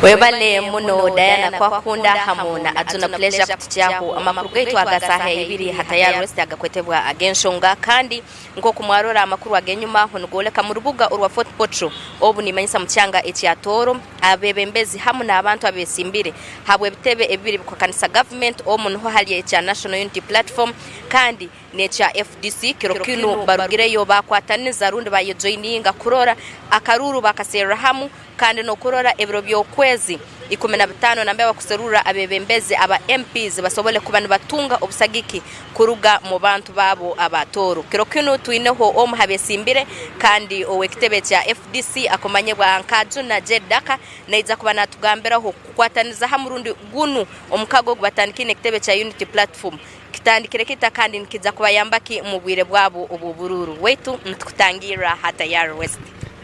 Webale muno Diana Kwakunda hamu na Ajuna Pleasure kutukyaho amakuru gaitu aga saaha ya ibiri ha Tayari West agakwetebwa ag'enshonga. Kandi nk'oku mwarora amakuru ag'enyumaho nigooleka mu rubuga orwa Fort Portal obu nimanyisa mu kyanga ekya Tooro abebembezi hamu n'abantu abesimbire habw'ebitebe ebibiri bikuhakanisa gavumenti omu niho hali ekya National Unity Platform kandi n'ekya FDC kiro kinu barugireyo baakwataniza rundi bayejoininga kurora akaruuru baakaserra hamu kandi n'okurora ebiro by'okwezi 15 nambere bakuserurra abebembezi aba MPs basobole kuba nibatunga obusagiki kuruga mu bantu baabo aba Tooro. Kiro kinu twineho omu habesimbire kandi ow'ekitebe kya FDC akumanyibwa nka Juna J Daka naija kuba natugambiraho kukwataniza hamu rundi gunu omukago ogubatandikiine ekitebe kya Unity Platform Kitandikire kita kandi nikiija kubayamba ki omu bwire bwabo obw'oburuuru? Waitu nitukutangirra ha Tayari West.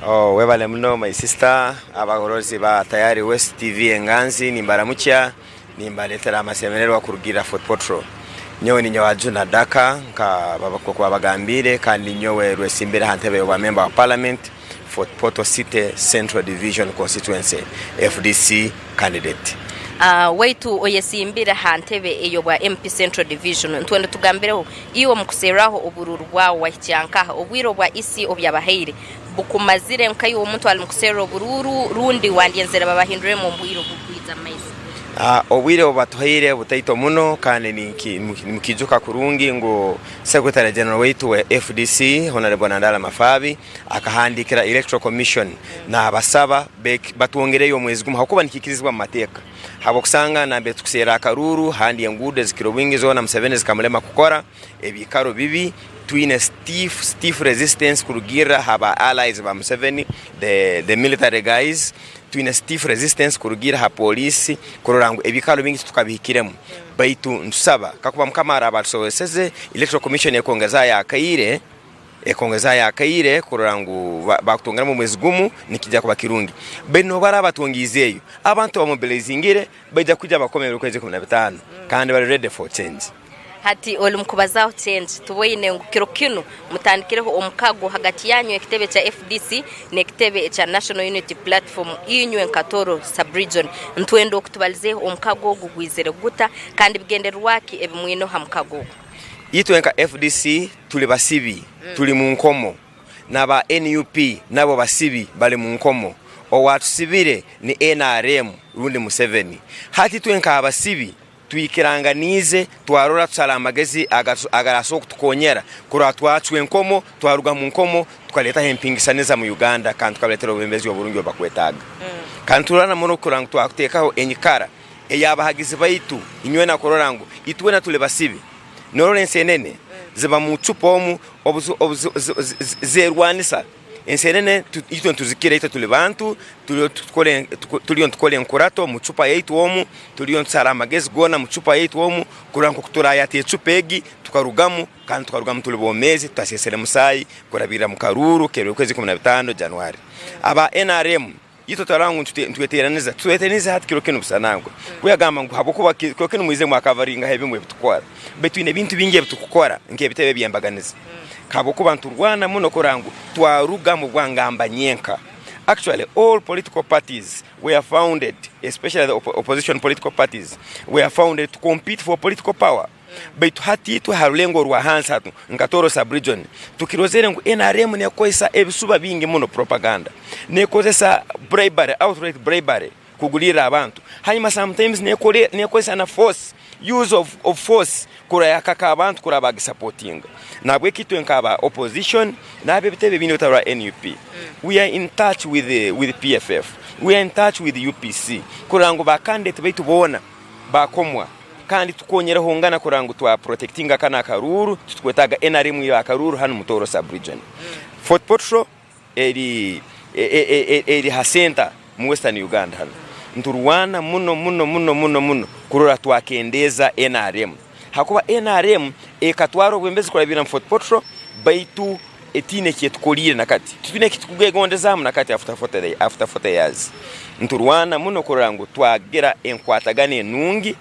Oh webale muno my sister, abagorozi ba Tayari West TV Enganzi nimbaramukya, nimbaretera amasemererwa kurugiirira Fort Portal. Nyowe ninyowe Ajuna Daka nka oku babagambiire kandi ninyowe rwesimbire aha ntebe y'obwa member wa parliament Fort Portal City Central Division Constituency FDC candidate. Waitu oyesimbire aha ntebe ey'obwa MP Central Division, nitwenda otugambireho iwe omu kuserraho oburuuru bwawe wahikya nkaha? Obwire obwa EC obuyabahaire bukumazire nkaiwe omuntu ali mukuserra oburuuru rundi wandyenzere babahinduremu omu bwire obukwija mu maiso? Obwire obubatuhaire butaito muno kandi nimukiijuka kurungi ngu Secretary General waitu wa FDC Honourable Nandala Mafabi akahandiikira Electoral Commission naabasaba batwongereyo omwezi gumwe ahabw'okuba nikiikirizibwa omu mateeka ahabw'okusanga nambere turikuseerera akaruuru handi enguudo ezikira obwingi zoona Museveni zikamurema kukora, ebiikaro bibi, twine stiff stiff resistance kurugiirira aha ba allies ba Museveni the the military guys, twine stiff resistance kurugiirira aha pooriisi kurora ngu ebiikaro bingi titukabihikiremu baitu nitusaba kakuba Mukama araaba atusobozeseze Electoral Commission ekongezayo akaire Ekongezayo akaire kurora ngu bakutongeramu omwezi gumu nikija kuba kirungi. Baitu nobu baraba batongiizeyo, abantu bamobilizingire baija kwija bakome ebiro kwezi 15 kandi bari ready for change. Hati oli mukubazaho change, tuboine ngu kiro kinu mutandikireho omukago hagati yanyu ekitebe ekya FDC n'ekitebe ekya National Unity Platform inywe nka Tooro sub-region. Ntwenda okutubalizeho omukago ogu gwizire guta kandi bigendererwa ki ebimwineho ha mukago ogu? Itwe nka FDC turi basibi, turi mu nkomo, na ba nup nabo basibi bari mu nkomo. Owatusibire ni nrm rundi Museveni. Hati itwe nk'abasibi twikiranganiize twarora tusara amagezi agarasobora kutukonyera kurora twacwa enkomo, twaruga mu nkomo tukaletaho empingisaniza mu Uganda kandi tukabaletera obwebembezi oburungi obu bakwetaaga. Kandi turora muno kurora ngu twakutekaho enyikara ey'abahagizi baitu inywena kurora ngu itwena tuli basibi. Norora ensenene ziba mu cupa omu zerwanisa. Ensenene itwe nituzikira itwe tuli bantu, turiyo nitukora enkurato mu cupa yaitu omu, turiyo nitusara amagezi goona mu cupa yaitu omu kurora nk'oku turayata ecupa egi tukarugamu kandi tukarugamu turi bomeezi tutasesere musaayi kurabirira mu karuuru k'eby'okwezi 15 January. Aba nrm Itwe twarora ngu nitweteraniza, tutweteranize hati kiro kinu busa nangwa. Ku yagamba ngu habwokuba kiro kinu mwize mwakavaringaho ebimwe ebitukora. Baitu twine ebintu bingi ebitukukora nk'ebitebe eby'embaganiza. Habwokuba niturwana muno kurora ngu twaruga mu bwangamba nyenka. Actually all political parties were founded, especially the opposition political parties, were founded to compete for political power. Baitu hati itwe ha rulengo orwa hansi hanu nka Tooro sub-region tukirozere ngu nrm nekozesa ebisuba bingi muno, propaganda, nekozesa bribery, outright bribery kugulirra abantu. Hanyuma sometimes nekozesa na force, use of, of force kurora yakaka abantu kurora bagisapotinga. Nahabweki itwe nk'aba opposition n'ab'ebitebe ebindi ebitari ba nup, we are in touch with, with PFF, we are in touch with UPC kurora ngu ba candidate baitu boona bakomwa. Kandi tukonyerehongana kurora ngu twa protectinga kanu akaruuru, titukwetaaga nrm ya akaruuru hanu mu Tooro sub region. Fort Portal eri eri ha center mu western Uganda hanu. Niturwana muno muno muno muno muno kurora twakendeeza nrm hakuba nrm ekatwara obwembezi kurabira mu Fort Portal baitu etiine eki etukoriire na kati. Titwine eki tukugegondezaamu na kati after 40 years. Niturwana muno kurora ngu twagira enkwatagana enungi.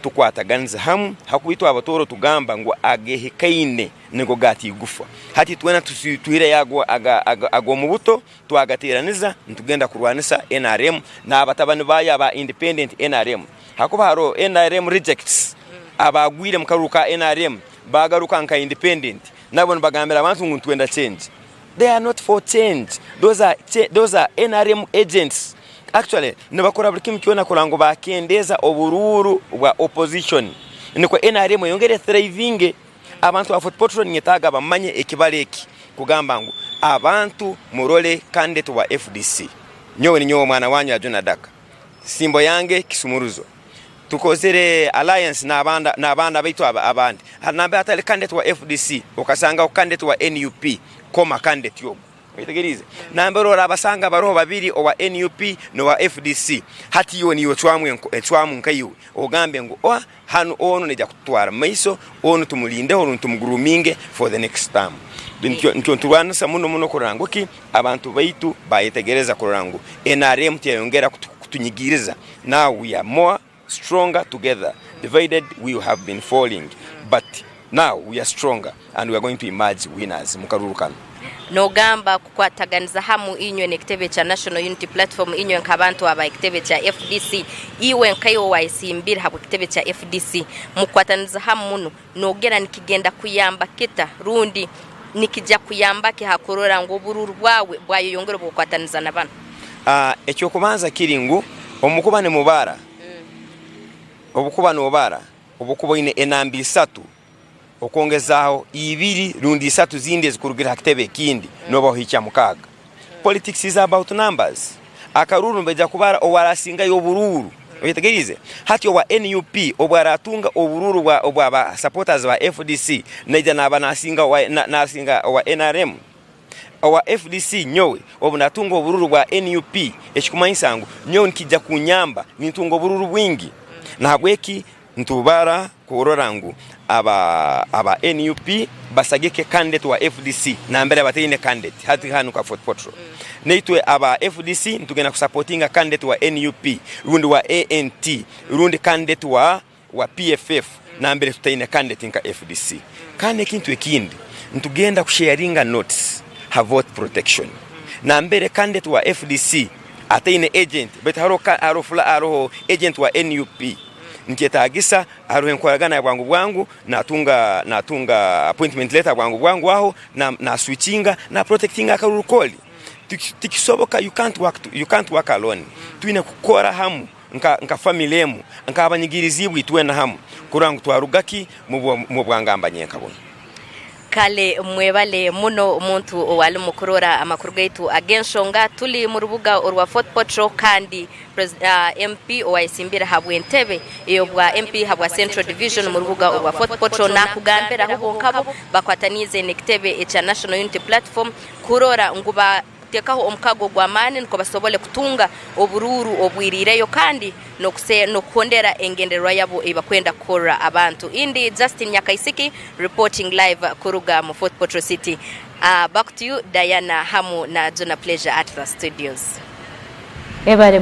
Tukwataganize hamu hakuba itwe abatooro tugamba ngu agehikaine nigo gata igufa. Hati twena tuihireyo ag'omu buto twagateeraniza nitugenda kurwanisa nrm n'abatabani baayo aba independent nrm. Hakuba hariho nrm rejects abaagwire omu karuru ka nrm baagaruka nka independent nabo nibagambira abantu ngu nitwenda change. They are not for change, those are, those are nrm agents. Actually nibakora buri kimwe kyona kurora ngu bakendeeza oburuuru bwa opposition nikwo nrm eyongere ethrivinge. Abantu ba Fort Portal ninyetaaga bamanye ekibaro eki kugamba ngu abantu murole candidate wa fdc. Nyowe ninyowe omwana wanyu Ajuna Daka. Simbo yange Kisumuruzo. Tukozire alliance n'abaana baitu abandi. Nambere hatari candidate wa fdc okasangaho candidate wa nup koma candidate ogu. Oyetegeriize? Nambere orabasanga baroho babiri owa nup n'owa fdc. Hati iwe niiwe ocwamu encwamu nkaiwe ogambe ngu oa hanu onu naija kututwara mu maiso, onu tumulindeho rundi tumugroominge for the next term. Nikyo niturwanisa muno muno kurora ngu ki abantu baitu bayetegereza kurora ngu nrm teyayongera kutunyigiiriza. Now we are more stronger together. Divided we have been falling but now we are stronger and we are going to emerge winners mu karuru kanu. Nogamba kukwataganiza hamu inywe n'ekitebe kya National Unity Platform inywe nk'abantu aba ekitebe kya fdc, iwe nkaiwe owayesimbire habw'ekitebe kya fdc mukukwataniriza hamu muno nogera nikigenda kuyamba kita rundi nikija kuyamba ki ha kurora ngu oburuuru bwawe bwayeyongera obw'okukwataniza na banu? Eky'okubanza kiri ngu omukuba nimubara, obukuba nobara, obukuba oine enamba isatu okwongezaaho ibiri rundi isatu zindi ezikurugire ha kitebe ekindi noba ohikya mukaaga. Politics is about numbers. Akaruuru nibaija kubara owarasingayo oburuuru. Oyetegeriize? Hati owa nup obu aratunga oburuuru obwa ba supporters ba fdc naija naba nasinga nasinga owa nrm. Owa fdc nyowe obu natunga oburuuru bwa nup ekikumanyisa ngu nyowe nikija kunyamba nintunga oburuuru bwingi. Nahabweki Nitubara kurora ngu aba aba nup basagike candidate wa fdc nambere bataine candidate hati hanu ka Fort Portal. Naitwe aba fdc nitugenda kusapotinga candidate wa nup rundi wa ANT rundi candidate wa wa PFF nambere tutaine candidate nka fdc. Kandi ekintu ekindi nitugenda kusharinga notes ha vote protection nambere candidate wa fdc ataine agent baitu haroho haroho agent wa nup. Nikyetagisa haroho enkoragana ya bwangu bwangu natunga natunga appointment letter bwangu bwangu aho na na switchinga na protectinga akaruru kori. Tikisoboka you can't work you can't work alone. Twine kukora hamu nka nka family emu nk'abanyigirizibwe itwena hamu kurora ngu twaruga ki mu bwangamba nyenka bunu. Kale mwebale muno omuntu owalimu kurora amakuru gaitu ag'enshonga. Tuli mu rubuga orwa Fort Portal kandi MP owayesimbire habw'entebe ey'obwa MP habwa Central Division mu rubuga orwa Fort Portal nakugambiraho bonkabo bakwataniize n'ekitebe ekya National Unity Platform kurora ngu Tekaho omukago gw'amaani nukwo basobole kutunga oburuuru obwiriireyo kandi n'okuhondera engendererwa yabo ei bakwenda kukorra abantu. Indi Justin Nyakaisiki reporting live kuruga mu Fort Portal City. Back to you Diana hamu na Jonah Pleasure at the studios. Webale.